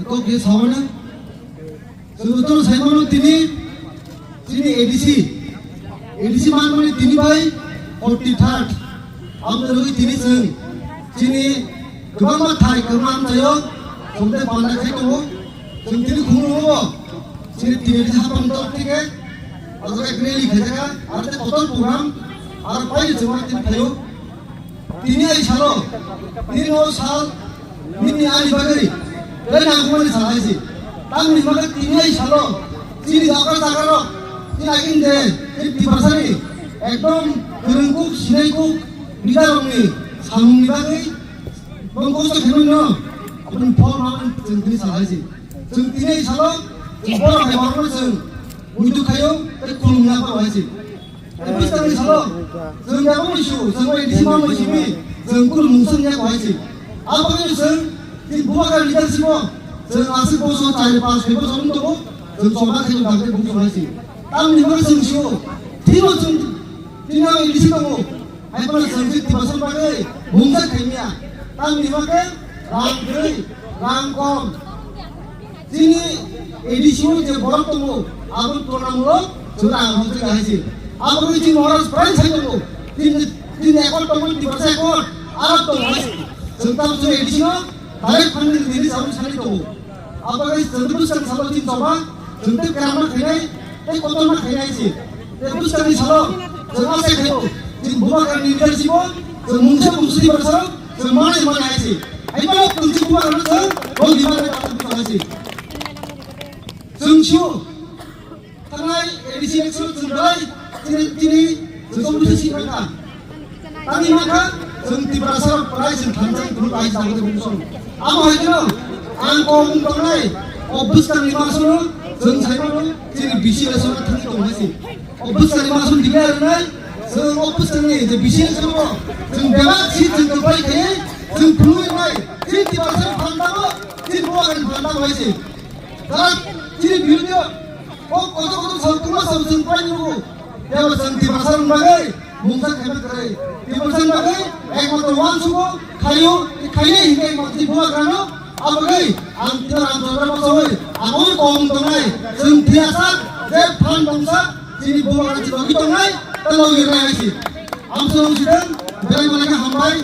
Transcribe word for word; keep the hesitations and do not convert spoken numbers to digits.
Kok ye sawana. Chwng joto sai mano tini, chini A D C. A D C man mani tini bai forty third. Amtwrwi tini chwng, chini kwbangma thai kwbangma amchaio, chwng tei panda khai tongo. Chwng tini khumulwngo, chini tini A D C hapang tor thike, ajak ek rally khaijaka, aro tei kotor program, aro pai chwng tini phaio. Tini ai salo, tini o sal, nini ani bagwi, tei nangkukmani sal hai si. Tamni bagwi tini ai salo, chini jagra jagarok, chini agin de, chini Tiprasani, ekdom kwrwngkuk, sinaikuk, leaderrokni samungni bagwi, bong kosto khaimano, aboni phol ma chwng tini sal hai si. Chwng tini ai salo, chwng borok hai borokno chwng muitu khaio, tei khulumya borok hai si. Bwskangni salo, chwng da boni su, chwng bai disi ma mai simi, chwng kunu mungsang ya kohai si. Abo ni chwng, ti bubagra leadership o, chwng aswk boso chari pas khe boso wng tongo, chwng choba khe chwng dagde bung sonai si. Tamni bagwi chwng sio, tino chwng, tino A D C tongo, hai phano chwng si Tiprasa bagwi mungsa khaimya. Tamni bagwi rang kwrwi, rang kom. Chini A D C o je borok tongo, abo tongnamulo chwng ang hojak hai se. Abo ni chini Maharaj prai sai tongo. Chini, chini ekot tongo, Tiprasa ekot, arok tongo hai se. Chwng tamo chwng A D C o direct funding nini samung sani tongo. Abo ni chwng bwskang salo chini choba, chwng tei kwrangma khainai, tei kotorma khainai se. Tei bwskangni salo chwng asai khaio, chini bubagrani leadership o chwng mungsa mungsa Tiprasa rok chwng manai manai hai se. Hai phano chwng chini bubagrano chwng rok ni bagwi kok bwsa hai se. Chwng sio, thangnai A D C election chwng belai chini, chini chwng kok bwsa si kha. Tani makha, chwng Tiprasa rok prai chwng thansa tulu bai sa de bung song. Amo hai keno, ang ko mung tongnai, o bwskangni masono, chwng sai mano, chini B C election thangwi tong hai si. O bwskangni masono dikla rwnai, chwng o bwskangni je B C election o, chwng bebak si chwng kwplai khe, chwng phunui nai, chini Tiprasa rok phan tamo, chini bubagrani phan tamo hai si. Tara chini biruddhe o kotor kotor sal tungma sal chwng pai nugo. Tebo chwng Tiprasa rok bagwi mungsa khaima kwrwi. Tiprasa rok bagwi ekmatro uansukgo khaio, khainai hinkhe ekmatro chini bubagrano. Abagwi ang tino ang tongna bachawi ang oi kong tongnai. Chwng thiyasa je phan tongsa chini bubagra chini logi tongnai, ta logi rwnai hai si. Amsong sidang, belai belai khe hambai.